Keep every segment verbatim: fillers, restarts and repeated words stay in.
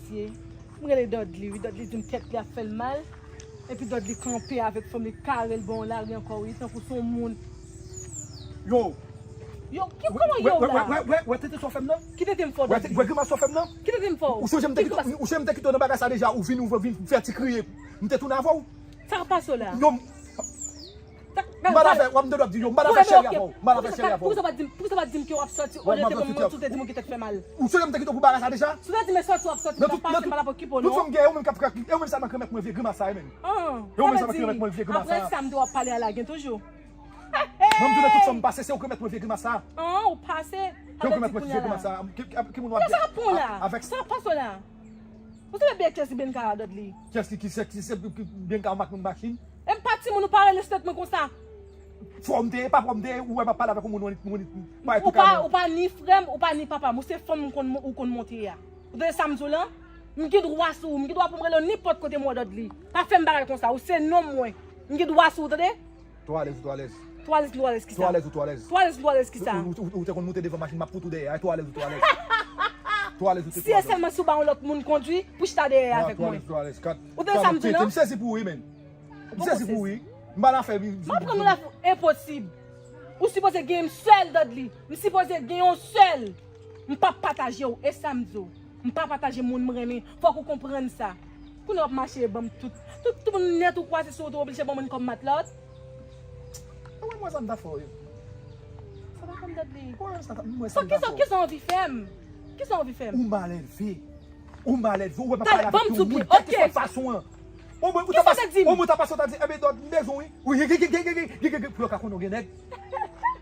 Mesye, m rele Dudley, wi. Dudley di m tèt li ap fè l mal. Epi Dudley kanpe avèk fanm li, kare l bò yon lari ankò, wi, tankou se yon moun. Yo! Yo, ki, kòman yo la? Wè, wè, wè, wè tete sa w fè m nan? Ki tete m fè w, Dudley? Wè grimas sa w fè m nan? Ki tete m fè w? Ou sonje m te kite w nan bagay sa deja, ou vin, ou vin, m te kite w nan bagay sa, ou vin, ou vin fè ti kriye. M te tounen avè w. Sa k ap pase w la? Yo, m pa t ap fè, w ap m te dwat di yo, m pa t ap fè cheri avè w. M pa t ap fè cheri avè w. Poukisa w pa t di m, poukisa w pa t di m ke w ap sòti olye te ban m manti, w te di m w gen tèt fè mal? Ou sonje m te kite w pou bagay sa deja? Si w te di m sòti, w ap sòti, m t ap pase, m pa t ap okipe w, non. Tout fanm gen, e ou menm k ap fè, e ou menm sa nan k remèt mwen vye grimas sa, e menm. E ou menm sa nan k remèt mwen vye grimas sa. Apre sa, m di w ap pale a la gen toujou. Mwen m di w tout fanm pase, se ou k remèt mwen vye grimas sa. An, ou pase. Se ou k remèt mwen vye grimas sa. Ki, ki, ki moun w ap di? Sa k ap pran w la? Avèk sa k ap pase w la? Ou se byen kiyès ki Benka a, Dudley? Kiyès ki, ki, ki, ki, ki Benka ak machin? E m pa timoun, ou pa rele sèt mwen konsa. Fò m te ye, pa fò m te ye, ou wè m ap pale avèk yon moun, ou pa tou ka non. Ou pa ni frè m, ou pa ni papa m, ou se fanm ou konn, ou konn montre a. Ou tande sa m di w lan? M gen dwa sou ou, m gen dwa pou m rele w nenpòt kote m wè w, Dudley. Pa fè m bagay konsa, ou se nonm mwen. M gen dwa sou ou, tande? Twò alèz, ou twò alèz. Twò alèz, twò alèz, kisa? Twò alèz, ou twò alèz. Twò alèz, twò alèz, kisa? Ou, ou, ou te konn moute devan machin, m ap fout ou dèyè a, twò alèz, ou twò alèz. Twò alèz, ou te twò alèz. Si e sèlman si w ba yon lòt moun kondwi, pou chita dèyè avèk mwen. Twò alèz, twò alèz. Ou tande sa m di w lan? M sezi pou ou, wi, men. M sezi pou ou, wi. M pa nan afè, wi. M ap pran nou la pou enposib. Ou sipoze gen yon sèl, Dudley. M sipoze gen yon sèl. M p ap pataje w, e sa m di w. M pa pataje moun m renmen. Fòk ou konprann sa. Kounye a w ap mache ban m tout, tout, tout moun nèt ou kwaze sou wout ou oblije ban m moun kòm matlòt. Ou wè mwen sa m ta fè w yo. Sa pa fè m tèt li. Ou wè sa ta, mwen sa m ta fè w. Kisa, kisa w anvi fè m? Kisa w anvi fè m? Ou malelve. Ou malelve. Ou wè m ap pale avèk yon moun kèlkeswa fason an. Ou mwen ou ta pase, ou mwen ta pase, ou ta di, enben dòt m bezwen w, wi. Wi, pou yo ka konnen w gen nèg.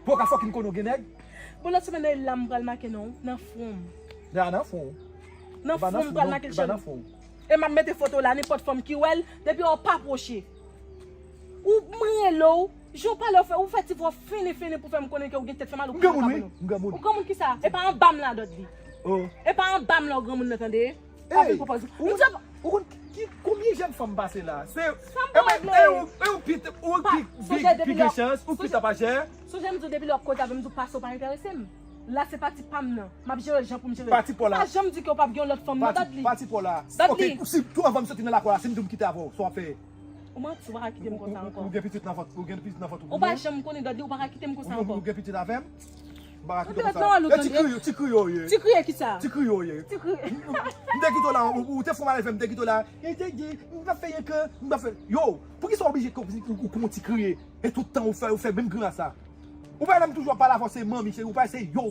Pou yo ka fucking konnen w gen nèg. Bon, lòt semèn nan, e la m pral make non, nan fwon m. Ya, nan fwon w. Nan fwon m pral make chèn. E m ap mete foto la, nenpòt fanm ki wè l, depi w pa pwoche. Ou m rele w, jan w pale, w fè, ou fè ti vwa fini fini pou fè m konnen ke w gen tèt fè mal, ou pa granmoun, wi. M granmoun. Ou granmoun kisa? E pa anba m la, Dudley. E pa anba m la w granmoun nan, tande? Ey, ou konn, ou konn ki, konbyen jèn fanm pase la? Se, e ou, e ou pi, ou pi, pi, pi gen chans, ou pi tapajè. Sonje m di w depi lè w ap koze avè m, m di w pase w pa enterese m. La se pati pa m nan. M ap jere l jan pou m jere l. Pati pa w la. Ou pa janm di ke w p ap gen yon lòt fanm nan, Dudley. Pati pa w la. Dudley. Ok, si tou anvan m soti nan lakou a, si m di w m kite avè w, sa w ap fè? Ou manti, ou pa ka kite m konsa ankò. Ou gen pitit nan vant, ou gen pitit nan vant ou. Ou pa janm konnen, Dudley, ou pa ka kite m konsa ankò. Ou gen pitit avè m? M pa ka kite w konsa. Ti kriye, ti kriye w ye. Ti kriye kisa? Ti kriye w ye. Ti kriye. M te kite w la, ou, ou te fè w mal fè, m te kite w la. E te di, m pa fè anyen, m pa fè. Yo, poukisa w oblije ou, ou, ou kon ti kriye? E tout tan ou fè, ou fè menm grimas sa. Ou pa wè lè m toujou ap pale avè w, se manmi, se, ou pa wè se yo,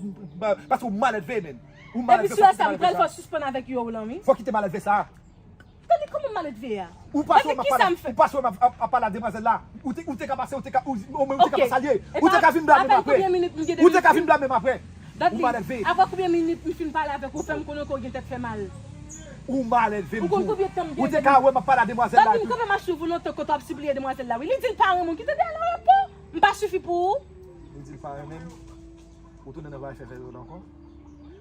paske ou malelve, menm. Ou malelve, fòk kite malelve sa. Epi si w wè sa, m pral fè w sispann avèk yo w lan, wi. Fòk kite malelve sa. Tande kòman m malelve a? Ou pase w m ap pale, ou pase w m ap, ap, ap pale a demwazèl la. Ou te, ou te ka pase, ou te ka, ou, ou, ou te ka pa salye. Ou te ka vin blame m apre. Ou te ka vin blame m apre. Ou malelve. Apre konbyen minit m fin pale avèk ou, fè m konnen ke w gen tèt fè mal? Ou malelve m tou. Ou konn konbyen tan m gen? Ou te ka wè m ap pale a demwazèl la. Dudley, m kanpe m ap swiv ou lontan kote w ap sipliye demwazèl la, wi. Li di l pa renmen w, kite l al nan repo. M pa sifi pou ou. Li di l pa renmen m. Ou tounen nan bagay fè fè zòt ankò?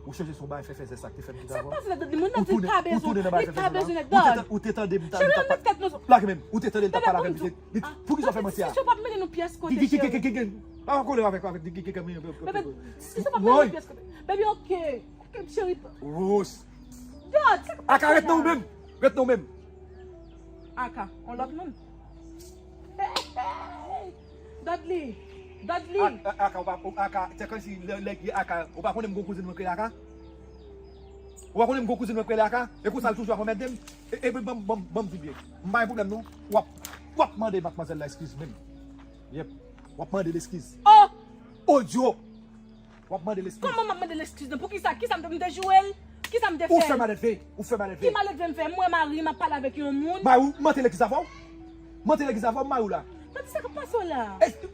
Ou chanje sou bagay fè fè zè sa k te fè m kite avè w? Sa k pase la, Dudley? Moun nan di l pa bezwen, li pa bezwen nèg, Dud. Ou te tande m t ap pale avè l, lage men m. Ou te tande l t ap pale avè m, li te, poukisa w fè manti a? Sisye, pa mele nou pyès kote, cheri. Gen, gen, gen, gen, gen. Pa kole avèk, avèk, gen, gen, gen, gen. Bebe, sisye, pa mele nou pyès kote. Bebe, ok. Ok, cheri. Aka, ret nan ou menm. Ret nan ou menm. Aka, on lòt moun. Dudley! Dudley! A, a, Aka, ou pa, ou, Aka, se kòmsi lè, lè, Aka, ou pa konnen m gon kouzin mwen k rele Aka? Ou pa konnen m gon kouzin mwen k rele Aka? E konsa l toujou ap anmède m? E, e, ban, ban, ban m di byen. M pa gen pwoblèm non. W ap, w ap mande madmwazèl la eskiz menm. Yep. W ap mande l eskiz. Oh! Odyo! W ap mande l eskiz. Kòman m ap mande l eskiz nan? Poukisa? Kisa m te, m te joure l? Kisa m te fè l? Ou fè malelve. Ou fè malelve. Ki malelve m fè? M wè mari m ap pale avèk yon moun. Mari w, m antre legliz avè w? M antre legliz avè w, m mari w la. Dud, sa k ap pase w la?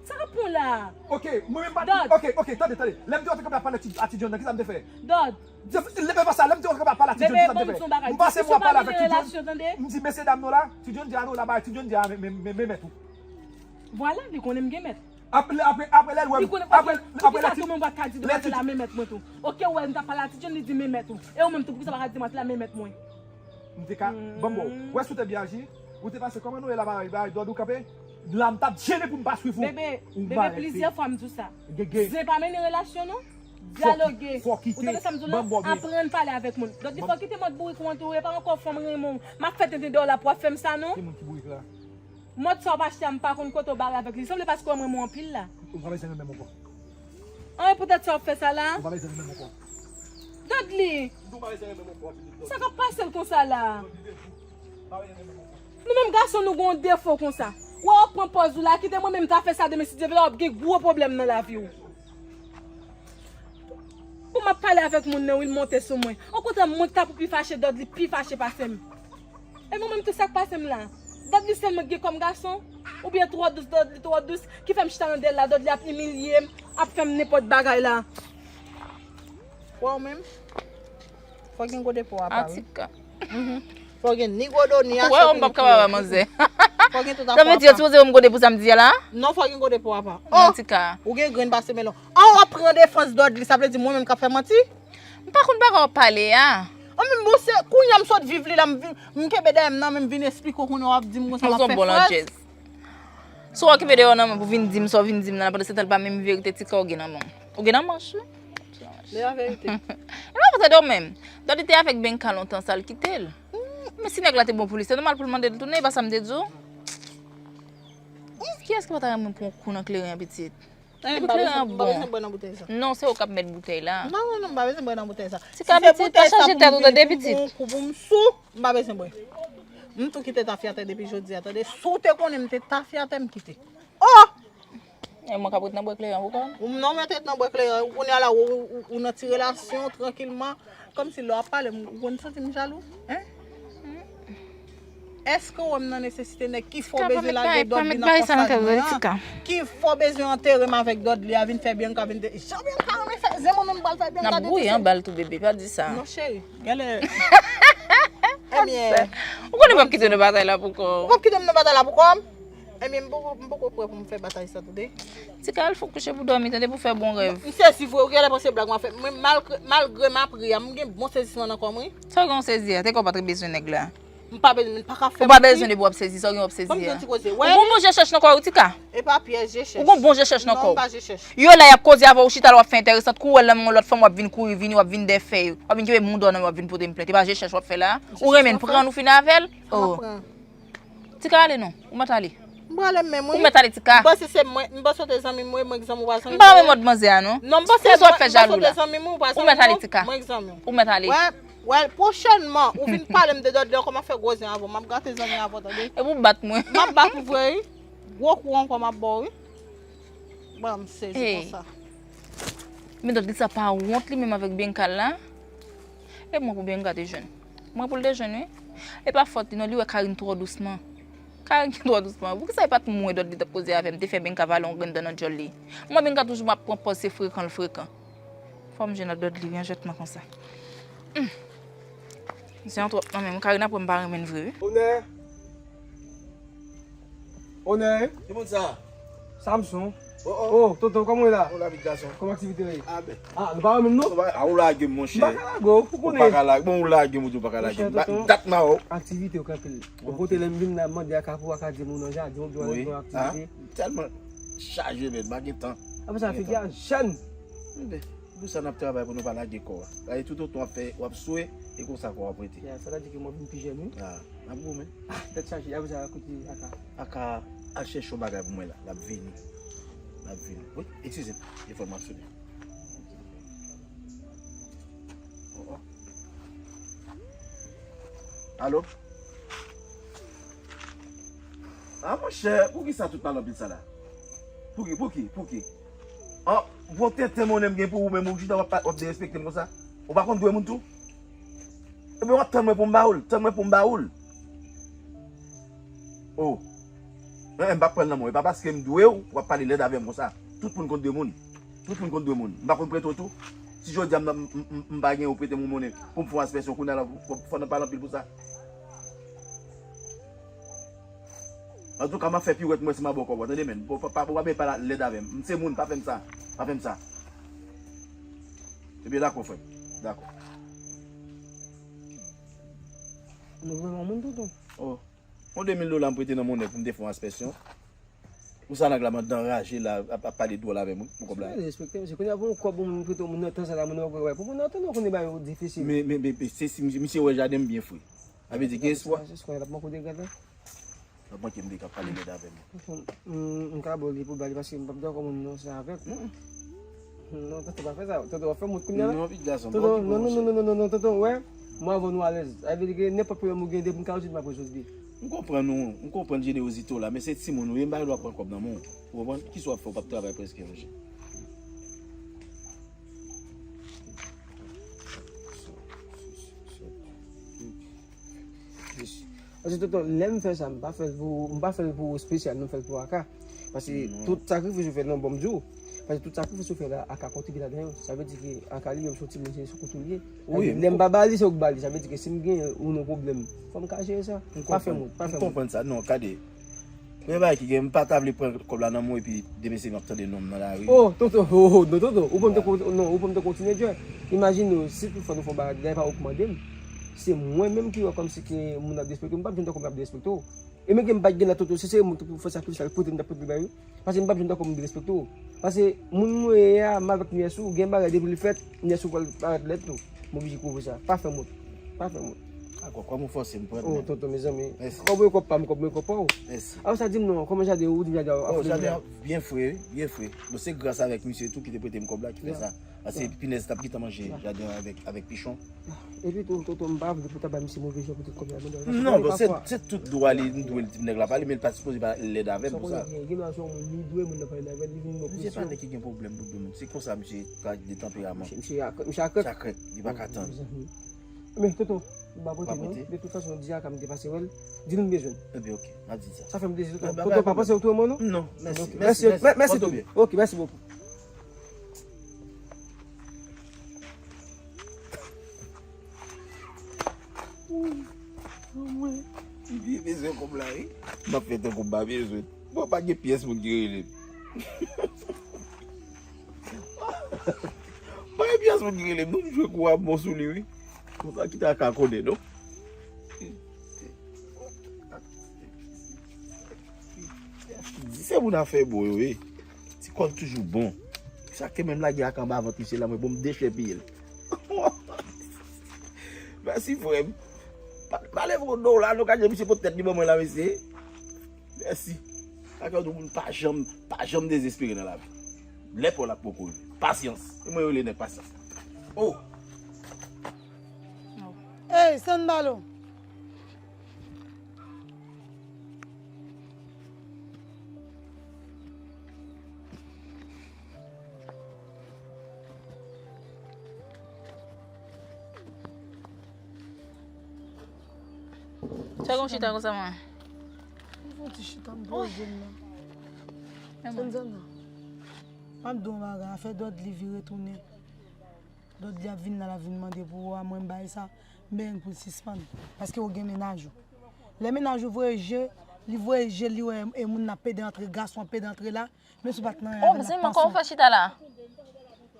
Sa k ap pran w la? Ok, mwen menm pa, ok, ok, tande, tande. Lè m te antre kanpe ap pale a Ti, a Ti John nan, kisa m te fè? Dud. Lè m pa sa, lè m te antre kanpe ap pale a Ti John, kisa m te fè? M pase mwen ap pale avèk Ti John. M di, mesye dam nou la, Ti John di a nou la, bay Ti John di a, men, men, men, men mèt ou. Vwala, li konnen m gen mèt. Apre, apre, apre lè l wè m, apre, apre lè Ti, lè Ti, men mèt mwen tou. Ok, ou wè m t ap pale a Ti John, li di men mèt ou. E ou menm tou, poukisa w pa ka di demwazèl la men mèt mwen? M te ka, ban m ba w. Ou wè si w te byen aji, ou te pase kòman nou ye la, bagay, bagay, Dud ou kanpe. La m t ap jennen pou m pa swiv ou. Bebe, bebe, plizyè fwa m di w sa. Zen pa mennen relasyon non. Dyaloge. Ou tande sa m di w la? Aprann pale avèk moun. Dòdli, fò w kite mòd bourik ou an tou, e pa ankò fanm renmen w. M ap fè tenten dèyè w la pou w ap fè m sa, non. Ki moun ki bourik la? Mòd sa w ap achte a, m pa konn kote w bare avèk li. Sanble paske w renmen w anpil la. Ou pa bezwen renmen m ankò. An, e poutèt sa w ap fè sa la? Ou pa bezwen renmen m ankò. Dòdli! Sa k ap pase l konsa la? Nou menm gason, nou gen yon defo konsa. Wè, w ap pran pòz ou la, kite mwen menm ta fè sa demen, si Dye vle, w ap gen gwo pwoblèm nan lavi w. Bon, m ap pale avèk moun nan, wi, l monte sou mwen. Okontrè, mwen k ta pou pi fache, Dòdli pi fache pase m. E mwen menm tou, sa k pase m la? Dòdli sèl mwen k gen kòm gason? Oubyen twò dous, Dòdli twò dous, ki fè m chita nan dèyè l la, Dòdli ap imilye m, ap fè m nenpòt bagay la. Wè w menm? Fò gen gwo depo apa, wi. Atika. Fò gen ni gwo do, ni asepri, ni kriye. Wè, m p ap kapab a manzè. Fò gen tout apa. Sa vle di, yo sipoze wè m gode pou sa m di a la? Non, fò gen gwo depo apa. Oh! Atika. Ou gen grenn pase melon. An, w ap pran defans Dòdli, sa vle di mwen menm k ap fè manti? M pa konn bagay w ap pale a. An, men bon, se kounye a m sot viv li la, m vin, m kenbe dèyè m nan, men m vin esplike w kounye a w ap di m konsa m ap fè frèz. Si w okipe de yo nan men pou vin di m sa w vin di m nan, pandan se tan l pa menm verite Tika w gen nan men w. Ou gen nan manch, wi. Li an verite. E pa pou tande w menm. Dòdli te avèk Benka lontan sa l kite l. Men si nèg la te bon pou li, se nòmal pou l mande l tounen, e pa sa m te di w. Kiyès ki pa ta renmen pran yon kou nan kleren an, pitit? Epi kleren an bon. Non, se ou k ap mèt boutèy la. Non, non, non, m pa bezwen bwè nan boutèy sa. Tika, pitit, pa chanje tèt ou tande, pitit. Si se boutèy sa pou m vin pou, pou m sou, m pa bezwen bwè. M tou kite tafyatè depi jodi a, tande. Si w te konnen m te tafyatè, m kite. Oh! E mwen k ap ret nan bwè kleren pou kò m? Non, mwen te ret nan bwè kleren. Kounye a la, ou, ou, ou nan ti relasyon, trankilman. Kòmsi lè w ap pale m, ou konn santi m jalou? Hein? Èske w wè m nan nesesite nèg ki fè w bezwen lage Dòdli nan fòsaj mwen an? Ki fè w bezwen antere m avèk Dòdli a, vin fè Bianca vin te. Jan Bianca renmen fè zen moun, m pral fè Bianca deteste m. N ap bouyi anba l tou, bebe, pa di sa. Non, cheri, genlè. Ebyen. Ou konnen m p ap kite w nan batay la pou kò w. Ou p ap kite m nan batay la pou kò m? Ebyen, m poko, m poko prè pou m fè batay sa tou de. Tika, al fou kouche pou dòmi, tande, pou fè bon rèv. M sezi vre, ou genlè panse blag m ap fè. Mwen, malgre, malgre m ap ri a, m gen bon sezisman nan kò m, wi. Sa w gen w sezi a? Te kò w pa t bezwen nèg la. M pa bezwen, m pa ka fè manti. Ou pa bezwen depi w ap sezi, sa w gen w ap sezi a? Ban m di yon ti koze. Ou gen yon bon je chèch nan kò w, Tika. E pa pyès je chèch. Ou gen yon bon je chèch nan kò w. Non, m pa je chèch. Yo la, y ap koze avè w, ou chita la, w ap fè enteresant, kou w wè l nan men yon lòt fanm, w ap vin kouri vini, w ap vin dèyè fèy, w ap vin kenbe mouda w nan men, w ap vin pote m plent. E pa je chèch w ap fè la? Ou renmen l, pran l, ou fini avè l? Oh. Tika, ale non. Ou mèt ale. M prale menm, wi. Ou mèt ale, Tika. M panse se mwen, m panse w te zanmi m, wi, mwen k zanmi w, pa zanmi m. M pa renmen mòd manzè a, non. Non, m panse se sa w fè jalou la. Ou mèt ale, Tika. Mwen k zanmi w. Ou mèt ale. Wè, wè, pwochènman, ou vin pale m de Dòdli ankò, m ap fè gwo zen avè w, m ap gate zanmi avè w, tande. Epi w bat mwen. M ap bat ou vre, wi. Gwo kou ankò m ap ba w, wi. Bon, m sezi konsa. Men Dòdli sa pa wont li menm avèk Benka la. E mwen pou Benka te jwenn. Mwen pou l te jwenn, wi. E pa fòt li non, li wè Karine twò dousman. Karine ki twò dousman. Poukisa e pa t mwen Dòdli t ap koze avè m, te fè Benka vale yon grenn dan nan djòl li? Mwen Benka toujou m ap pran pòz se frekan l frekan. Fò m jwenn ak Dòdli, wi, anjètman konsa. Hum. Se yon twòp nan men m. Karine ap wè m pa renmen l vre, wi. Onè! Onè! Ki moun sa? Samson. Oh, oh. Oh, tonton, kòman w ye la? Kòman lavi gason? Kòman aktivite yo ye? Ah, ben. Ah, nou pa wè menm non? Ah, ou lage m, monchè. M pa ka lage w, ou konnen. Ou pa ka lage, bon, ou lage m, ou di ou pa ka lage m. Monchè, tonton, dat m a wè w. Aktivite yo kanpe l. Ou kote lè m vin la, m mande a Kafou, a ka di moun nan jaden, oubyen w al nan aktivite. Ah, m tèlman chaje, men, m pa gen tan. Apre sa, figi a jèn. Enben. Pou sa n ap travay pou nou pa lage kò a. Gade toutotan w ap fè, w ap swe, e konsa kò w ap rete. Ya, sa ta di ke mwen vin pi jèn, wi. Ah, n ap goumen. Ah, tèt chaje, apre sa, kote Aka? Aka al chèche yon bagay pou mwen la, l ap vini. L ap vini. Wi, eskize m, telefòn mwen ap sonnen. Oh, oh. Alo? Ah, monchè, poukisa tout pale anpil sa la? Pouki, pouki, pouki? Ah, bon tenten monnen m gen pou ou menm, ou chita w ap, w ap derespekte m konsa? Ou pa konn dwe moun tou? Ebyen, w ap tann mwen pou m ba ou l, tann mwen pou m ba ou l. Oh. Hein, m p ap pran l nan men w. E pa paske m dwe w, w ap pale lèd avè m konsa. Tout moun konn dwe moun. Tout moun konn dwe moun. M pa konn prete w tou. Si jodi a m, m, m, m pa gen ou prete m yon monnen pou m fè yon aspersyon kounye a la, fò, fò n ap pale anpil pou sa. Antouka, m ap fè piwèt mwen si m a bò kò w, tande, men. Pa, pa, pa, pa, pa pale lèd avè m. M se moun, pa fè m sa. Pa fè m sa. Ebyen, dakò, frè m. Dakò. Nou vle yon moun, tonton. Oh. Yon de mil dola m prete nan monnen pou m te fè yon aspersyon. Pou sa nèg la mande anraje la, ap, ap pale dwòl avè m wi, pou kòb la. Respekte, mesye, kounye a pou yon kòb, pou moun prete yon moun nan tan sa la, moun nan wè, pou moun nan tann, ou konnen bagay yo difisil. Men, men, men, men, se si misye, misye wè jaden m byen fre. Sa vle di gen espwa. Espwa, l ap manke w degrad la. L ap manke m degrad, pale lèd avè m. M, m ka ba w li pou ba li, paske m p ap dakò moun nan sa avè m. Non, tonton, pa fè sa. Tonton, w ap fè mont kounye a la. Non, pitit gason, tonton, non, non, non, tonton, wè. Mwen avè w nou alèz. Sa vle di ke nenpòt pwoblèm ou gen, depi m ka rezoud, m ap rezoud li. M konprann ou, m konprann jenerozite w la, men se timoun ou ye, m pa gen dwa pran kòb nan men w. Ou konprann? Kisa w ap fè? Ou p ap travay prèske yon jou. Paske tonton, lè m fè sa, m pa fè l pou, m pa fè l pou espesyal, non, m fè l pou Aka. Paske tout sakrifis ou fè, non, bon, m di w. Paske tout sakrifis ou fè la, Aka kontribye ladan yo. Sa vle di ke Aka li menm se yon timoun, se sou kont ou li ye. Sa vle di, lè m pa ba li, se ou k ba li. Sa vle di ke si m gen yon pwoblèm, fò m ka jere sa. Pa fè mot, pa fè mot. M konprann sa. Non, gade. Premye bagay ki gen, m pa ta vle pran kòb la nan men w epi demen se m ap tande non m nan lari. Oh, tonton, oh, oh, non, tonton, ou pran m tankou, non, ou pran m tankou yon tinedjè. Imajine w, si toutfwa nou fè yon bagay, dayè pa ou k mande m. Se mwen menm ki wè kòmsi ke moun ap derespekte w, m p ap jwenn tankou moun ap derespekte w. E menm ke m pa t gen la, tonton, si se moun ki pou fè sakrifis la, pote m t ap pote l ba yo. Paske m p ap jwenn tankou moun derespekte w. Paske moun mwen ye a, m avèk nyès ou, gen bagay depi li fèt, nyès ou pral parèt lèd tou. M oblije kouvri sa. Pa fè mot. Pa fè mot. Dakò, kòm ou fòse m pran. Oh, tonton, mezanmi. Mèsi. Kòb mwen kòb pa m, kòb mwen kòb pa w. Mèsi. Apre sa, di m non, kòman jaden ou, di m jaden ou ap fè byen. Oh, jaden an byen fre, wi, byen fre. Bon, se gras avèk misye tou ki te prete m kòb la ki fè sa. Paske pinèz t ap gentan manje jaden an avèk, avèk pichon. Epi tou, tonton, m pa vle pou ta bay misye move jan pou tout kòb la, men non, bon, se, se tout dwa li, m dwe di nèg la pale, men l pa sipoze pa lèd avè m pou sa. Gen dwa se yon moun li dwe, moun nan pale avè l, li vin nan presyon. Misye pa nèg ki gen pwoblèm pou dwe moun. Se konsa misye ka de tanperaman. Misye, misye a krèk, misye a krèk. Misye a krèk, li pa ka tann. Men, tonton, m pa pote non. De tout fason, di Aka m te pase wè l, di l m bezwen l. Ebyen, oke, m ap di l sa. Sa fè m plezi, tonton. Tonton, pa panse w touye mwen, non? Non, mèsi, mèsi, mèsi. Mèsi, mèsi. Oke, mèsi bokou. Mwen, m byen bezwen kòb la, wi. M ap fè tankou m pa bezwen. Bon, pa gen pyès moun ki rele m. Pa gen pyès moun ki rele m, non, m jwe kou a bon sou li, wi. Konsa, kite Aka konnen, non? Di se moun afè bon yo, wi. Ti kòl toujou bon. Sa ke menm lage ak anba vant misye la, mwen bon m dechèpiye l. Mèsi, frè m. Pa, pa leve w do w la, nou ka di misye pot tèt li ban mwen la, mesye. Mèsi. Sa fè w di moun pa janm, pa janm dezespere nan lavi. Lè pa w la poko rive. Pasyans. E mwen rele nèg pasyans. Oh! Ey, Sanbalo! Sa gon chita konsa, mwen? Mwen fè yon ti chita, m poze m nan. Zanzanna. M ap di w yon bagay, afè Dòdli vire tounen. Dòdli ap vin la, l ap vin mande pou ou a, mwen m bay sa, m benyen pou l sispann. Paske ou gen mennaj ou. Lè mennaj ou voye je, li voye je, li wè e moun nan ap pede antre, gason ap pede antre la, menm si w pa t nan yon avè l, l ap pase w.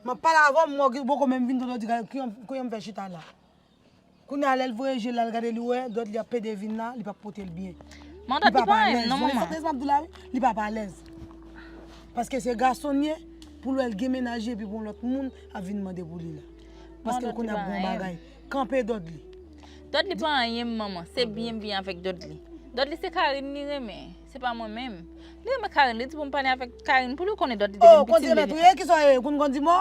M ap pale avè w, mwen ou poko menm vin tonton di gade, kijan, kijan m fè chita la. Kounye a, lè l voye je l al gade, li wè Dòdli ap pede vin la, li p ap pote l byen. Li p ap alèz. Non, men sa trèz m ap di w la, wi. Li p ap alèz. Paske se gason l ye, pou l wè l gen mennaj li epi pou yon lòt moun ap vin mande pou li la. Paske l konnen ap gen yon bagay. Kanpe Dòdli. Dòdli pa anyen, manman. Se byen m byen avèk Dòdli. Dòdli se Karine li renmen. Se pa mwen menm. Li renmen Karine, li di pou m pale avèk Karine pou li konnen Dòdli te vin piti m. Oh, konn di mèt ou ye, kisa w ye, ou konn, konn di mò?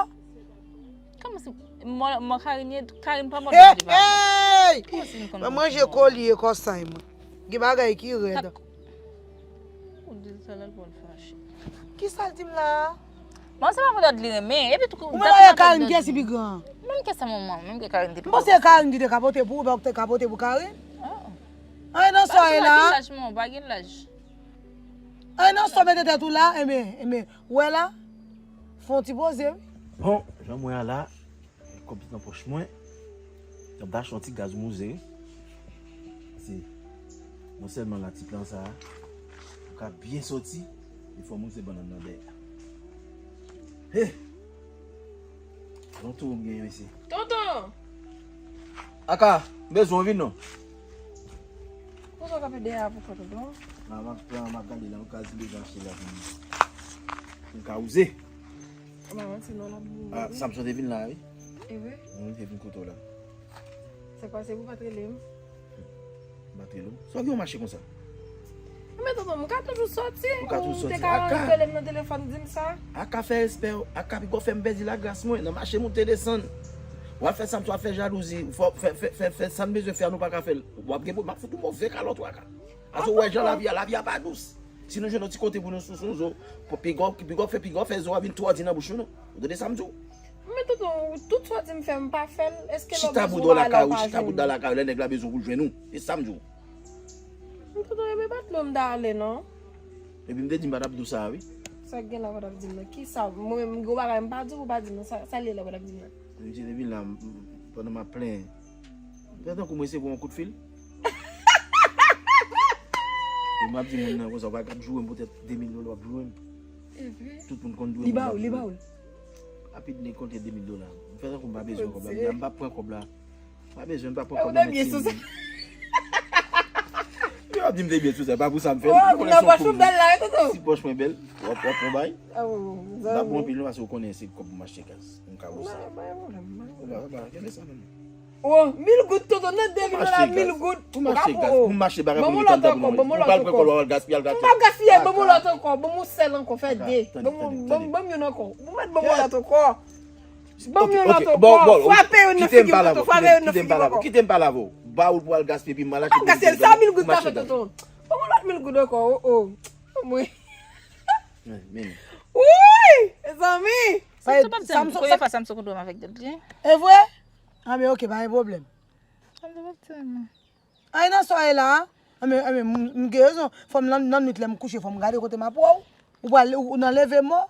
Kòman si mò, mò Karine ye, Karine pa mò Dòdli pa mwen. Hey! Kòman si nou konn manje kolye kòsay mwen. Gen bagay ki rèd. Ou di l sa la, l pral fache. Kisa l di m la a? Bon, se pa mwen Dòdli renmen. Epi tou, ou menm avèk Karine, kiyès ki pi gran? Menm ke sa manman, menm ke Karine te pi gran. M panse se Karine ki te ka pote pou ou, pa ou ki te ka pote pou Karine. Anyen nan sa w ye la a. Pa gen laj, manman, pa gen laj. Anyen nan sa w mete tèt ou la, enben, enben, ou wè la, fè yon ti poze, wi. Bon, jan mwen a la, kòb nan pòch mwen. Kòb la, achte yon ti gaz mouze, wi. Se non sèlman la ti plan sa a, ou ka byen soti, e fò moun se bannann nan dèyè. He! Yon tou m genyen, mesye. Tonton! Aka, m bezwen w vin non. Ou Ou ka fè dèyè a pou kont ou, non? A, m ap pran, m ap gade la, m ka si bezwen achte la pou m, pou m ka wouze. Ou pa manti non, l ap boure. A, Samson te vin la, wi. E vre? Wi, te vin kote w la. Sa k pase pou pa t rele m? M pa t rele w. Sa w gen yon mache konsa? Men tonton, m ka toujou sòti. Ou ka toujou sòti. Ou te ka rele m nan telefòn, di m sa. Aka fè respè w, Aka piga w fè m pèdi lagras mwen, nan mache moute desann. W ap fè sa m swa fè jalouzi, fò, fè, fè, fè, fè sa n bezwen fè a, nou pa ka fè l. W ap gen pou, m ap fout ou move kalòt ou Aka. Paske w wè jan lavi a, lavi a pa dous. Si nou jwenn yon ti kote pou nou souse yon zo, pou piga w, piga w fè, piga w fè zo a vin twòdi nan bouch ou non. Ou tande sa m di w? Men tonton, tout sa w di m fè, m pa fè l. Èske lè w bezwen w pa la, w pa jwenn? Chita bouda lakay ou, lè nèg la bezwen w pou l jwenn ou. E sa m di w. Men tonton, e pa dlo m ta ale non. Epi m te di m pa t ap di w sa a, wi. Sa k gen la w pa t ap di m nan? Kisa? Mwen menm, m gen yon bagay m pa di w, ou pa di m nan. Sa, sa l ye la w pa t ap di m nan? Misye te vin la, m, m, pandan m ap plenyen. Fè tankou m resevwa yon kout fil. E m ap di moun nan konsa, w pa t ap joure m poutèt de mil dola w ap joure m. Tout moun konn dwe moun m ap joure. Li ba w, li ba w l. Rapid, nèg konte de mil dola. M fè tankou m pa bezwen kòb la. M di, m p ap pran kòb la. M pa bezwen, m pa pran kòb la, men ti moun. Yo ap di m te byen sou sa, pa pou sa m fè l. Ou konnen se yon kouri. Si pòch mwen bèl, w ap, w ap pran bay. M pa bon anpil non, paske w konnen se kòb pou m achte gaz. M ka wè sa. Ou pa, ou pa, gade sa menm. Oh, mil goud tonton, nan de mil dola, mil goud. Pou m achte gaz, pou m achte bagay pou nou mete anndan pou nou. Ou pral pran kòb la, w al gaspiye, al gaspiye. M p ap gaspiye, ban m yon lòt ankò, ban m yon sèl ankò, fè de. Ban m, ban m, ban m youn ankò. Ou mèt ban m yon lòt ankò. Ban m yon lòt ankò. Frape youn nan figi m tonton, frape youn nan figi m ankò. Kite m pale avè w. Ba ou pou al gaspiye, epi m al achte. M ap gaspiye l, sa mil goud ka fè tonton. Ban m yon lòt mil goud ankò, oh, oh. Mwen. Wi, mezanmi. Sa m sot ap di, premye fwa sa m sot kontre m avèk Dodly. E vre? A men ok, pa gen pwoblèm. Sa m sot ap di, non. Ay nan sa w ye la a? Anben, anben, m, m gen rezon. Fò m nan, nan nwit lè m kouche, fò m gade kote m ap wè w. Ou pral, ou, ou nan leve mò?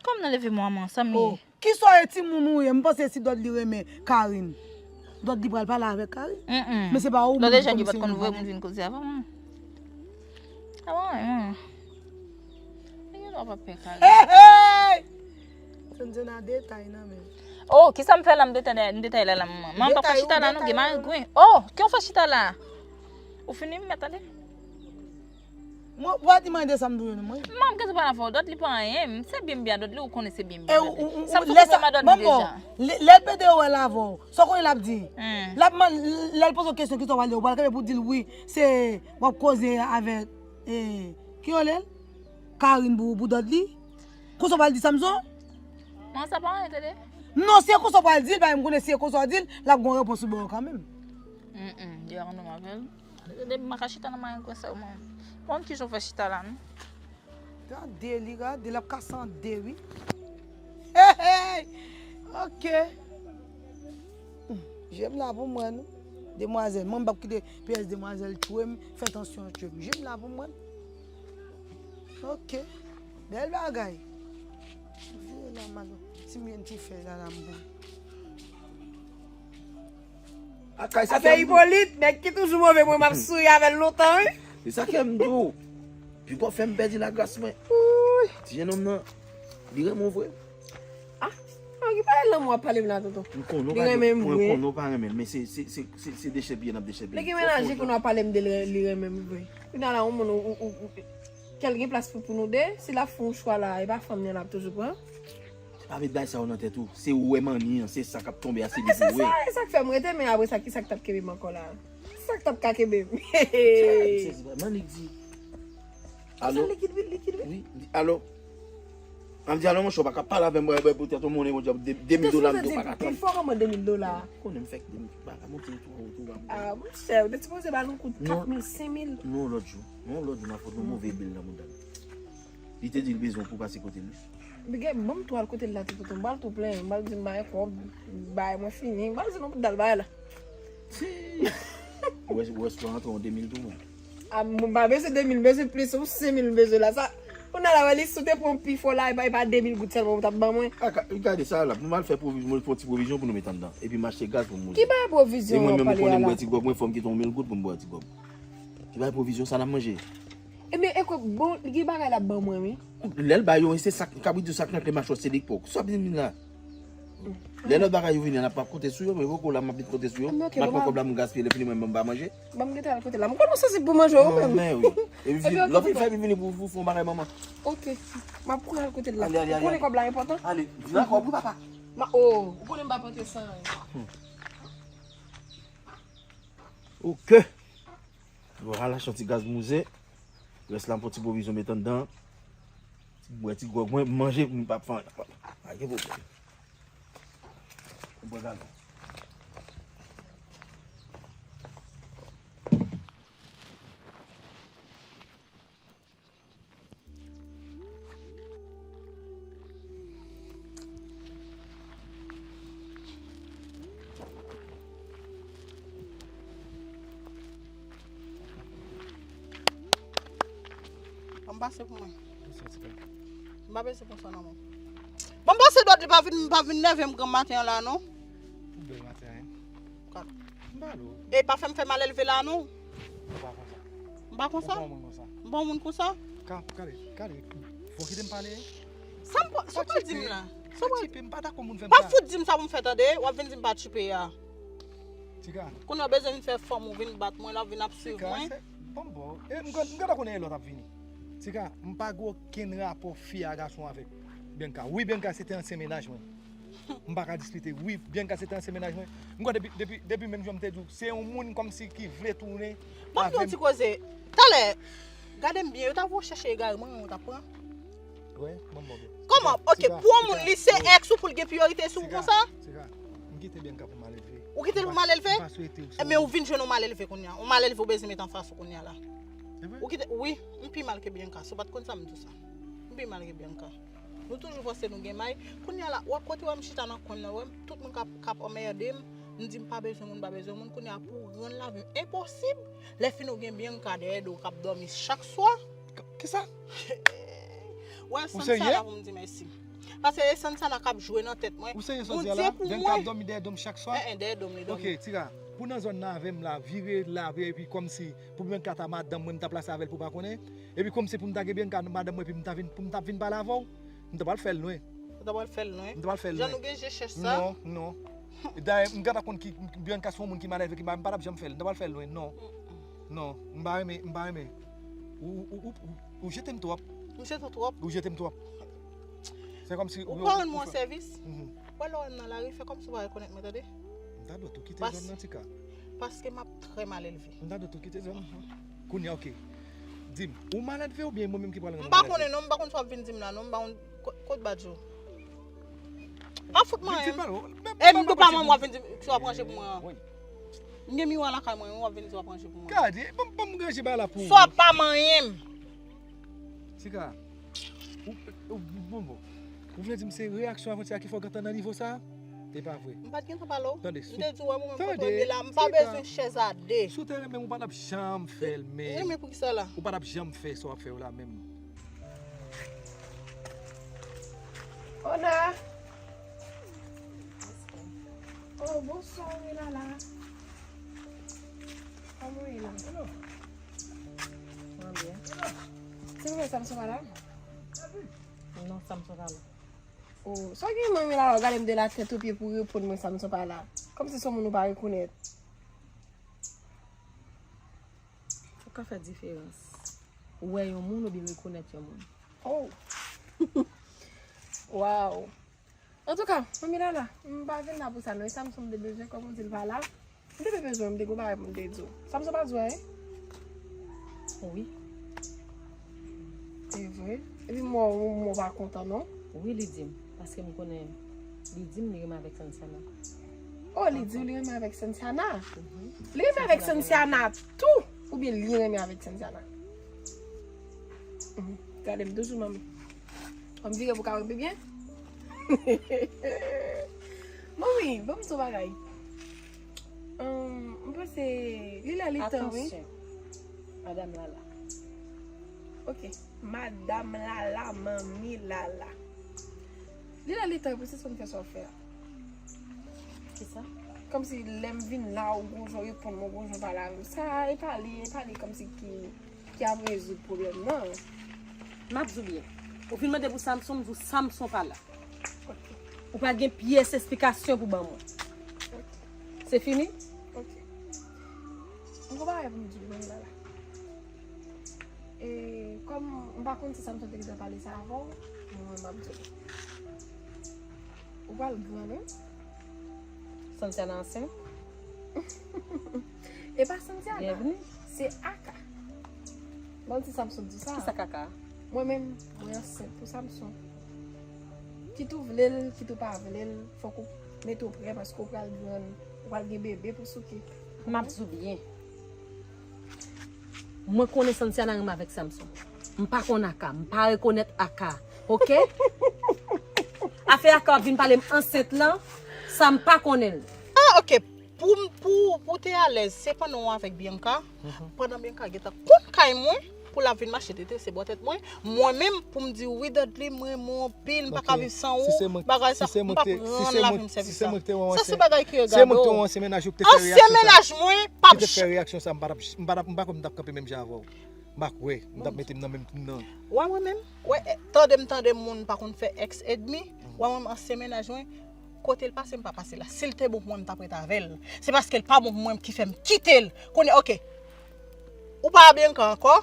Kòm nan leve mò a, man, sa m ye? Oh, kisa w ye timoun ou ye? M panse si Dòdli renmen Karine, Dòdli pral pale avèk Karine. Mm, mm. Men se pa ou menm ki kòmanse yon bagay. Lòt jèn yo pa t konn voye moun vin koze avè mwen. Avan, hmm. Nèg yo pa pè kare. Hey, hey! Senn se nan detay nan men. Oh, kisa m fè la, m detay, m detay la, la, manman. Manman, m pa fè chita la, non, gen marengwen. Oh, ki w fè chita la? Ou fini, m mèt ale. Mwen, w pa di mwen de sa m dwe, non, mwen. Manman, m gentan pale avè w, Dòdli pa anyen, m se byen m byen a Dòdli, ou konnen se byen m byen a Dòdli. Sa m sou konprann a Dòdli deja. Lè, lè l pede wè l avè w, sa w konnen l ap di? Hmm. L ap man-, lè l poze w kesyon, kisa w pral di? Ou pral kanpe pou w di l wi, se w ap koze avèk, eh, ki rele l? Karine pou, pou Dòdli? Konsa w pral di Samson? Non, sa pa anyen, tande. Non, si e konsa w pral di l, paske m konnen si e konsa w di l, l ap gen yon repons pou ba w kanmenm. Mm, mm, de a konn nou avè l. Depi m pa ka chita nan marengwen sèlman. Bon, kijan w fè chita la, non? Gade li, gade, l ap kase an de, wi. Hey, hey! Ok. Hmm, je m la pou mwen, non. Demwazèl, mwen m p ap kite pyès demwazèl tchwe m, fè tansyon tchwe m. Je m la pou mwen. Ok. Bèl bagay. Vire la, malo. Si m jwenn ti fèy la, la, m bon. Afè Ipolit, nèg ki toujou move, mwen m ap souri avè l lontan, wi. Se sa k fè m di w. Piga w fè m pèdi lagras mwen. Ti jennonm nan, li renmen w vre. Ah, ki pale lanmou w ap pale m la, tonton? M konnen w pa renmen m vre. Mwen konnen w pa renmen l, men se, se, se, se, se dechèpiye n ap dechèpiye. Li gen mennaj li, kounye a w ap pale m de l, li renmen m vre. Kounye a la, yon moun, ou, ou, ou, kè l gen plas pou, pou nou de, si l ap fè yon chwa la, e pa fanm nan l ap toujou pran. Pa met bagay sa yo nan tèt ou. Se ou wè manni an, se sa k ap tonbe a, se li pou wè. Se sa, e sa k fè m rete, men apre sa, kisa k t ap kenbe m ankò la? Kisa k t ap ka kenbe m? Manni k di. Alo? Likid, wi, likid, wi. Wi, alo? An di alo, monchè, ou pa ka pale avè m, wè, wè, poutèt yon monnen, monchè, de, de mil dola, m di w pa ka tann. Pifò kòman de mil dola? Ou konnen m fèk de mil, pa ka monte tou, tou, tou. Ah, monchè, ou te sipoze ba nou kout kat mil, senk mil. Non, lòt jou. Non, lòt jou, m ap fout nou move bil nan mouda l. Li te di l bezwen w pou pase kote l. Bigè, ban m tou al kote l la tou, tonton. M pral tou plenyen. M pral di m bay kòb, bay mwen fini. M pral di nou pou dal bay la. Si. Ou wè, ou wè si w antre yon de mil tou, mwen. A, mwen pa bezwen de mil, m bezwen plis, ou senk mil m bezwen la. Sa, kounye a la, wè, li, si w te pran pi fò la, e pa, e pa de mil goud sèlman ou t ap ban mwen. A, ka, gade sa la, pou m al fè pwovizyon, mwen fè yon ti pwovizyon pou nou met anndan. Epi m achte gaz pou m moute. Ki bagay pwovizyon w ap pale a la? E mwen menm, ou konnen m bwè ti gwòg, mwen fò m kite yon mil goud pou m bwè ti gwòg. Ti bagay pwovizyon sa n ap manje. Ebyen, ekòt, bon, li gen bagay l ap ban mwen, wi. Lè l ba yo, se sa k, kabrit di w sa k nan kle machwè, se li k pòk. Sa w ap di m la? Lè lòt bagay yo vini, n ap konte sou yo, men poko la, m ap vin konte sou yo. M ap pran kòb la, m gaspiye, lè fini, mwen, m pa manje. Ban m gentan al kote la. M konn ou sansib pou manje ou menm. Men wi. Epi lè w fin fè, epi vini pou, pou fè yon bagay, manman. Ok. M ap kouri al kote la. Ale, ale, ale. Ou konnen kòb la enpòtan? Ale, vin ak kòb wi, papa. Ma, oh. Ou konnen m pa pote san anyen. Ok. Vwala, se yon ti gaz mouze. Rès la, m pran ti pwovizyon met anndan. Ti bwè ti gwòg mwen, m manje, m p ap fè anyen. Pa gen pwoblèm. M bwè gaz la. Ban m pase pou mwen. M pa bezwen pran sa nan men w. Ban m pase dwat li pa vin, pa vin nève m granm maten an la non. Ou bèl maten an. Kat. M pa lou. E pa fè m fè malelve la non. Ou pa konsa. M pa konsa? Ou pa yon moun konsa. M pa yon moun konsa? Ka, kale, kale. Fò kite m pale. Sa m pral, sa w pral di m la? Sa w pral, m pa dakò moun fè m sa. Pa fout di m sa pou m fè tande. W ap vin di m pa tchipe a. Tika. Kounye a w bezwen vin fè fanm ou vin bat mwen, l ap vin ap swiv mwen. Tika, se, bon, bon. E m gen, m gentan konnen e lòt ap vini. Tika, m pa gen okenn rapò fi a gason avèk Bianca. Wi, Bianca se te ansyen mennaj mwen. M pa ka diskite. Wi, Bianca se te ansyen mennaj mwen. M kwè depi, depi, depi menm jan m te di w, se yon moun kòmsi ki vle tounen avè m. Ban m di yon ti koze. Talè, gade m byen, yo ta voye w chèche egare mwen, yo ta pran. Wi, ban m mande. Kòman? Ok, pou yon moun, li se èks ou pou l gen priyorite sou ou konsa? Tika, m kite Bianca pou malelve. Ou kite l pou malelve? M pa swete w. Ebyen, ou vin jwenn yon malelve kounye a. Yon malelve ou bezwen met anfas ou kounye a la. Se vre? Ou kite, wi, m pi mal ke Bianca. Si w pa t konn sa, m di w sa. M pi mal ke Bianca. Nou toujou panse nou gen may. Kounye a la, w ap kote w wè m chita nan kwen nan, w wè m, tout moun k ap, k ap anmède m. M di m pa bezwen moun, pa bezwen moun. Kounye a, pou w rann lavi m enposib, lè fini w gen Bianca dèyè do w k ap dòmi chak swa. K-, kisa? Wè, Sansana pou m di mèsi. Paske e Sansana k ap jwe nan tèt mwen. Ou serye sa w di a la? Bianca ap dòmi dèyè do m chak swa? Enhen, dèyè do m li dòmi. Ok, Tika, pou nan zòn nan avè m la, vire la, epi kòmsi pou Bianca ta madanm mwen, m ta plase avè l pou w pa konnen. Epi kòmsi pou m ta gen Bianca madanm mwen, epi m ta vin, pou m ta vin pale avè w, m ta pral fè l lwen. Ou ta pral fè l lwen? M ta pral fè l lwen. Jan nou gen je chèch sa? Non, non. Dayè, m gentan konn ki, Bianca se yon moun ki malelve, ki ba, m pa t ap janm fè l. M ta pral fè l lwen, non. Non, m pa renmen, m pa renmen. Ou, ou, ou, ou, ou jete m twòp. M jete w twòp? Ou jete m twòp. Se kòmsi ou pa rann mwen yon sèvis? Ou wè lè w wè m nan lari, fè kòmsi w pa rekonèt mwen, tande? M ta dwe tou kite zòn nan, Tika. Paske m ap trè malelve. M ta dwe tou kite zòn. Kounye a, ok. Di m, ou malelve oubyen mwen menm ki pral rann ou malelve? M pa konnen non, m pa konn sa w ap vin di m la non, m pa konn ko-, kot Badjo. Pa fout manyen m. E m tou pa manyen m w ap vin di m sa w ap ranje pou mwen an. M gen miwa lakay mwen, w ap vin di w ap ranje pou mwen. Gade, ban m, ban m ranje bagay la pou ou. Sa w ap pa manyen m. Tika, ou, ou, bon, bon. Ou vle di m se reyaksyon avanti a ki fè w gentan nan nivo sa? E pa vre. M pa t gentan pale w. Tande, m te di w wè mwen menm kote w ye la, m pa bezwen chèz a de. Si w te renmen m, ou pa t ap janm fè l, men. Renmen pou kisa la? Ou pa t ap janm fè sa w ap fè yo la menm. Ona! Oh, bonswa, wi, Lala. Kòman w ye la? Mwen byen. Se mwen, Samson pa la? Non, Samson pa la. Oh, sa w gen menm la, w gade m de la tèt o pye pou w reponn mwen Samson pa la. Kòmsi se yon moun ou pa rekonèt. Ou ka fè diferans. Ou wè yon moun oubyen rekonèt yon moun. Oh! Wow! Antouka, manmi Lala, m pa vin la pou sa non. E Samson m te bezwen, kòm ou di l pa la. M te bezwen, m te gon bagay pou m te di w. Samson pa di w anyen? Wi. E vre? Epi m wè w, m wè w pa kontan non? Wi, li di m. Paske m konnen li di m li renmen avèk Sansana. Oh, li di w li renmen avèk Sansana? Mhm. Li renmen avèk Sansana tou? Oubyen li renmen avèk Sansana? Mhm. Gade m toujou manmi. An m vire pou ka wè m pi byen. Manmi, ban m di w bagay. Ahn, m panse li lè li tan wi. Atansyon. Madanm Lala. Ok. Madanm Lala, manmi Lala. Li lè li tan pou sispann fè sa w ap fè a. Kisa? Kòmsi lè m vin la, ou gon jan w reponn mwen, ou gon jan w pale avè m. Sa, e pa li, e pa li kòmsi ki, ki ap rezoud pwoblèm nan. M ap di w byen. Ou vin mande pou Samson, m di w Samson pa la. Ok. Ou pa gen pyès esplikasyon pou ban mwen. Se fini? Ok. M gon bagay pou m di w menm la la. E kòm m pa konn si Samson te gentan pale sa avè w, men mwen m ap di w. Ou pral grann, wi. Santiana ansent? E pa Santiana. Byenvni. Se Aka. Ban m di Samson di sa. Kisa k Aka? Mwen menm, mwen ansent pou Samson. Kit ou vle l, kit ou pa vle l, fòk ou mete w prè paske w pral grann, ou pral gen bebe pou souke. M ap di w byen. Mwen konnen Santiana renmen avèk Samson. M pa konn Aka, m pa rekonèt Aka. Ok? Afè Aka w ap vin pale m ansent lan, sa m pa konnen l. Ah, ok. Pou m, pou, pou te alèz, se pandan w avèk Bianca, pandan Bianca gentan konn kay mwen, pou l ap vin mache tete, se bò tèt mwen. Mwen menm, pou m di wi Dudley, m renmen w anpil, m pa ka viv san ou, bagay sa, m p ap rann lavi m sèvis sa. Sa se bagay ki regade w. Ansyen mennaj mwen, p ap ch- Reyaksyon sa, m pa t ap, m pa t ap, m pa kwè m t ap kanpe menm jan avè w. M pa kwè m t ap mete m nan menm trou nan. Wè mwen menm, wè, eh, tande m tande moun pa konn fè ex edmi, wè mwen menm ansyen mennaj mwen, kote l pase m pa pase la. Si l te bon pou mwen, m t ap ret avè l. Se paske l pa bon pou mwen ki fè m kite l. Kounye, ok. Ou pa Bianca ankò.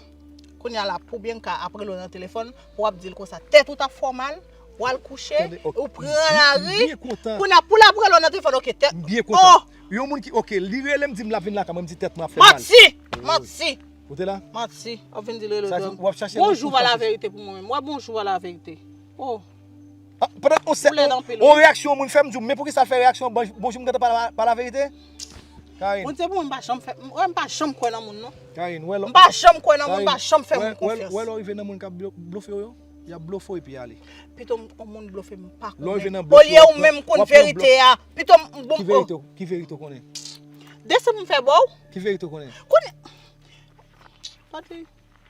Kounye a la, pou Bianca ap rele w nan telefòn, pou w ap di l konsa, tèt ou t ap fè w mal, w al kouche, ou pran lari. Kounye a, pou l ap rele w nan telefòn, ok, tèt. M byen kontan. Yon moun ki, ok, li rele m, di m l ap vin lakay mwen, m di tèt mwen ap fè mal. Manti! Manti! Ou te la? Manti. W ap vin di l rele w. W ap chache bonjou pa laverite pou mwen menm. W ap bonjou pa laverite. Oh. Ah, pandan on sè, on, on reyaksyon moun fè m di w, men poukisa l fè reyaksyon, bon, bonjou m gentan pa, pa laverite? Karine. Mwen se pou mwen, m pa janm fè, mwen m pa janm kwè nan moun non. Karine, wè lò. M pa janm kwè nan moun, m pa janm fè moun konfyans. Wè lò rive nan moun k ap blo- blofe w yo, y ap blofe w epi y ale. Pito m, on moun blofe m pa konnen. Lò rive nan blofe, olye ou menm konn verite a. Pito m, bon, ki verite, ki verite w konnen? Desann m fè ba w. Ki verite w konnen? Konnen. Tande,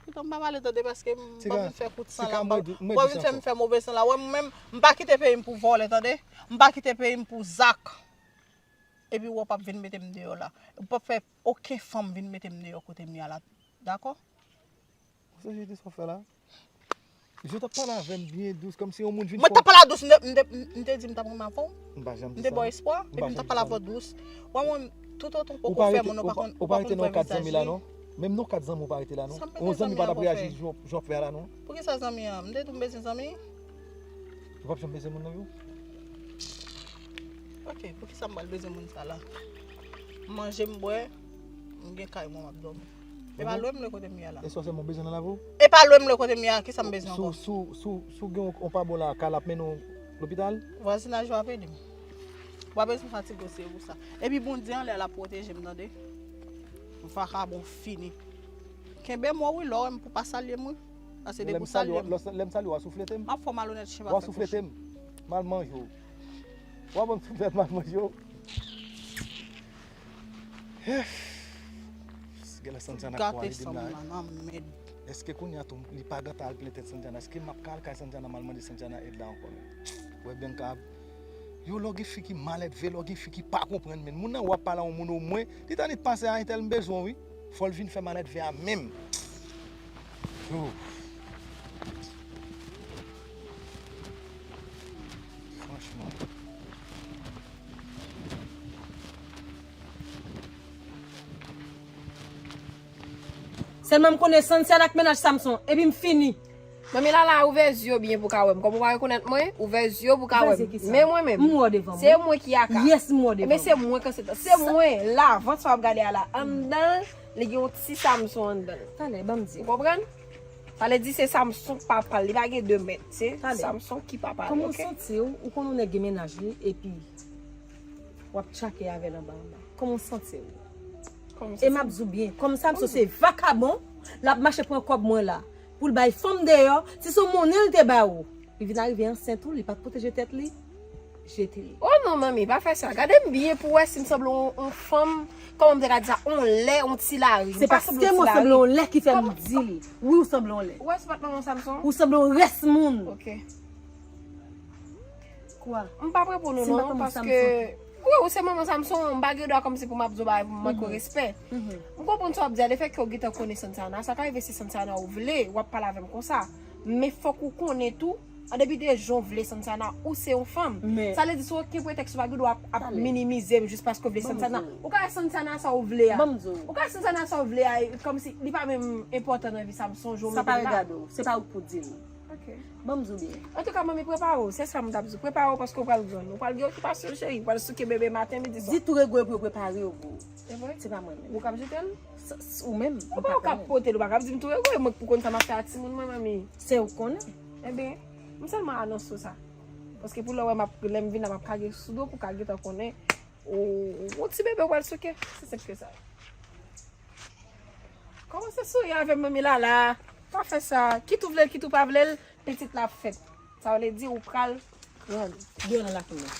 pito m pa pale tande paske m pa vin fè kout san la. W ap vin fè m fè move san la. Wè mwen menm, m pa kite peyi m pou vòlè tande. M pa kite peyi m pou zak. Epi w ap vin mete m deyò la. Ou p ap fè okenn fanm vin mete m deyò kote m ye a la. Dakò? Ou sonje kisa w fè la? Je t ap pale avè m byen dous, kòmsi yon moun vin fè. Mwen t ap pale dous, m te, m te, m te di m t ap renmen avè w. M pa janm di sa. M te ba w espwa, epi m t ap pale avè w dous. Wè mwen, toutotan w poko fè moun, ou pa konn, ou pa konn vre vizaj li. Menm non kat zanmi ou pa rete la non. On zanmi pa t ap reyaji jan w ap fè a la non. Poukisa zanmi an? M te di w m bezwen zanmi? Ou p ap janm bezwen moun nan tou? Ok, poukisa m pral bezwen moun sa la? M manje, m bwè, m gen kay mwen, m ap dòmi. E pa lwen m lè kote m ye a la. E sa w sèlman bezwen nan lavi w? E pa lwen m lè kote m ye a, kisa m bezwen ankò? Si w, si w, si w, si w gen yon, yon pa bon la, kay la ap mennen w lopital? Vwazinaj yo ap ede m. W pa bezwen fatige w, se pou sa. Epi Bondye anlè a l ap pwoteje m, tande. Vakabon fini. Kenbe m wi, lè w wè m pou pa salye m wi. Pase depi w salye m. Lè m salye w, w a souflete m. M ap fè w malonèt chen pa fè kouch. W a souflete m. M al manje w. W a ban m souflèt m al manje w. Genlè Santiana kwale di m la. Èske kounye a tou li pa gentan al plen tèt Santiana? Èske m ap ka al kay Santiana m al mande Santiana èd la ankò menm? Wè Bianca ap, yo lè w gen fi ki malèdve, lè w gen fi ki pa konprann menm. Moun nan w ap pale a yon moun omwen, li t annik pase a entèl m bezwen w wi. Fò l vin fè malèdve a menm. Yo. Franchman. Sèlman m konnen Santiana ak mennaj Samson, epi m fini. Manmi Lala, ouvè zye w byen pou w ka wè m. Kòm ou pa rekonèt mwen, ouvè zye w pou w ka wè m. Men mwen menm, m wè w devan mwen. Se mwen ki Aka. Yes, m wè w devan mwen. Ebyen se mwen k ansent. Se mwen la, vant sa w ap gade a la. Anndan l, li gen yon ti Samson anndan l. Talè, ban m di. Ou konprann? Sa vle di se Samson k papa l, li pa gen de mèt. Se Samson ki papa l, ok? Kòman w santi w? Ou konn yon nèg gen mennaj li, epi w ap tchake avè l anba anba. Kòman w santi w? E m ap di w byen, kòm Samson se vakabon, l ap mache pran kòb mwen la. Pou l bay fanm deyò, si se yon monnen l te ba ou, li vin arive ansent ou, li pa t pwoteje tèt li, jete li. Oh non, manmi, pa fè sa. Gade m byen pou w wè si m sanble yon, yon fanm, kòman m te ka di sa, yon lè, yon ti lari. Se paske mwen sanble yon lè ki fè m di li. Wi, ou sanble yon lè. Ou wè se pa t manman Samson? Ou sanble yon rès moun. Ok. Kwa? M p ap reponn ou non, paske wi, ou se manman Samson, m pa gen dwa kòmsi pou m ap di w bagay pou m manke w respè. M konprann sa w ap di a, lefètke w gentan konnen Santiana, sa ka rive se Santiana ou vle, w ap pale avè m konsa. Men fòk ou konnen tou, An depi de jan w vle Santana, ou se yon fanm. Sa vle di, sou okenn pretèks ou pa gen dwa ap, ap minimize m jis paske w vle Santana. Ou ka wè Santana sa w vle a. Ou ka wè Santana sa w vle a, e kòmsi li pa menm enpòtan nan vi Samson, jan w mete l la. Sa pa regade w, se pa ou k pou di l. Ok. Ban m di w byen. Antouka, manmi, prepare w. Se sa m t ap di w. Prepare w paske w pral grann. Ou pral gen okipasyon, cheri. Ou pral souke bebe maten, midi, swa. Di Tourego pou yo prepare yo pou ou. Se vre? Se pa mwen menm. Ou k ap jete l? Ou menm. Ou pa ou k ap pote l, ou pa ka ap di m Tourego, e mwen k pou konn sa m ap fè ak timoun mwen, manmi. Se ou k konnen. Ebyen, m sèlman anonse w sa. Paske pou lè w wè m ap, lè m vin la, m ap kage sou do pou w ka gentan konnen. Ou, ou ti bebe w pral souke. Se senp ke sa. Kòmanse souri avè m, manmi Lala. Pa fè sa. Kit ou vle l, kit ou pa vle l, pitit la ap fèt. Sa vle di ou pral grann. Deyò nan lakou m nan.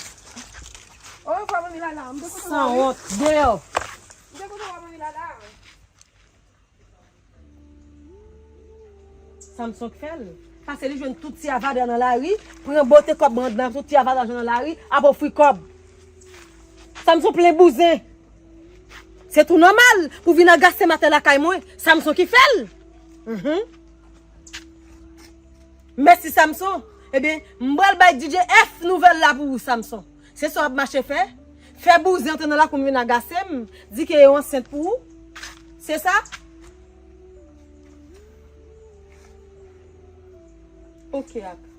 Orevwa, manmi Lala. M te kontan wè w, wi. Sanwont, deyò. M te kontan wè w, manmi Lala. Samson k fè l. Pase li jwenn tout ti avadra nan lari, pran bote kòb bandi nan tout ti avadra nan lari, ap ofri kòb. Samson plen bouzen. Se tou nòmal pou vin agase m atè lakay mwen. Samson ki fè l. Mhm. Mèsi Samson. Ebyen, m pral bay D J F nouvèl la pou ou, Samson. Se sa w ap mache fè? Fè bouzen antre nan lakou m vin agase m, di ke yo ansent pou ou? Se sa? Ok, ak.